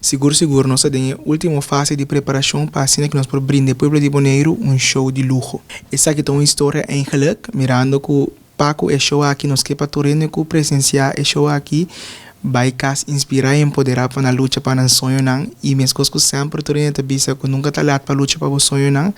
Sigur sigur nos ta den e último fase di preparashon pa asina ku nos por brinda e pueblo di Boneiru un show di luho. Esaki ta un historia eigenlijk, mirando ku pa ku e show aki nos ke pa tur hende ku presensiá e show aki bai kas inspirá i empoderá pa nan lucha pa nan soñonan i meskos ku semper tur hende ta bisa ku nunka ta lat pa lucha pa bo soñonan,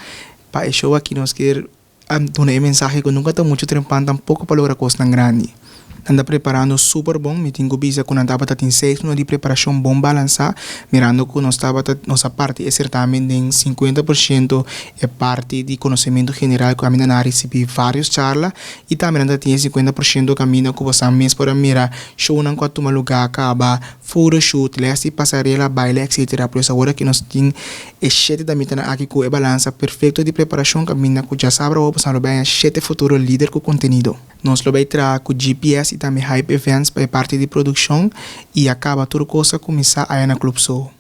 pa e show aki nos kier a duna e mensahe ku nunka ta muchu trempan tampoko pa logra kosnan grandi. Nan ta preparando super bon, mi tin ku bisa ku nan tabata tin seis luna di preparashon bon balansá, mirando ku nos tabata nos a parti e sertamen den 50% e parti di konosementu general ku kaminda nan a risibí vários charla i tambe nan ta tin e 50% kaminda ku bosan mes por a mira shownan ku a tuma lugá kaba, photoshoot, les di pasarela, baile etcetera. Pues awor aki nos tin e shete damitanan aki ku e balansa perfekto di preparashon kaminda ku djasabra awor bosan lo bai haña shete futuro lider ku kontenido. Nos lo bai traha ku GPS i tambe Hype Events pa e parti di produkshon i a kaba tur kos a kuminsá aya na Club Soho.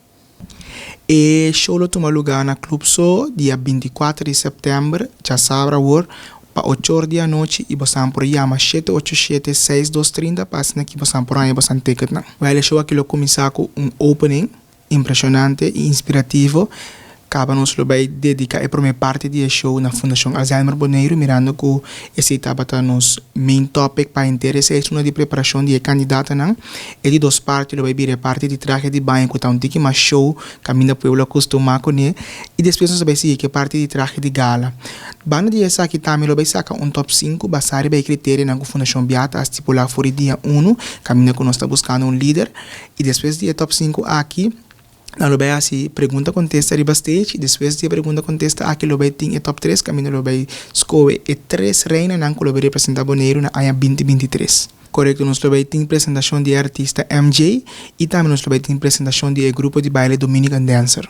E show lo tuma lugá na Club Soho dia 24 di sèptèmber, djasabra awor, pa 8 or di anochi i bosan por yama 787-6230 pa asina ki bosan por haña bosan ticketnan. Wèl, e show aki lo kuminsá ku un opening impreshonante i inspirativo. Kaba nos lo bai dediká e promé parti di e show na Fundashon Alzheimer Boneiru, mirando ku esei tabata nos main topic pa henter e 6 luna di preparashon di e kandidatonan. E di dos parti lo bai bira e parti di trahe di baño ku ta un tiki mas show kaminda pueblo a kustumá kuné i despues nos a bai sigui ku e parti di trahe di gala. Banda di esaki tambe lo bai saka un top 5 basá riba e kriterianan ku Fundashon Biata a stipulá for di dia 1, kaminda ku nos ta buskando un lider i despues di e top 5 aki nan lo bai hasi pregunta kontesta riba stage i despues di e pregunta kontesta aki lo bai tin e top 3, kaminda lo bai skohe e tres reinanan ku lo bai representá Boneiru na aña 2023. Korekto, nos lo bai tin presentashon di e artista MJ i tambe nos lo bai tin presentashon di e grupo di baile Dominican Dancer.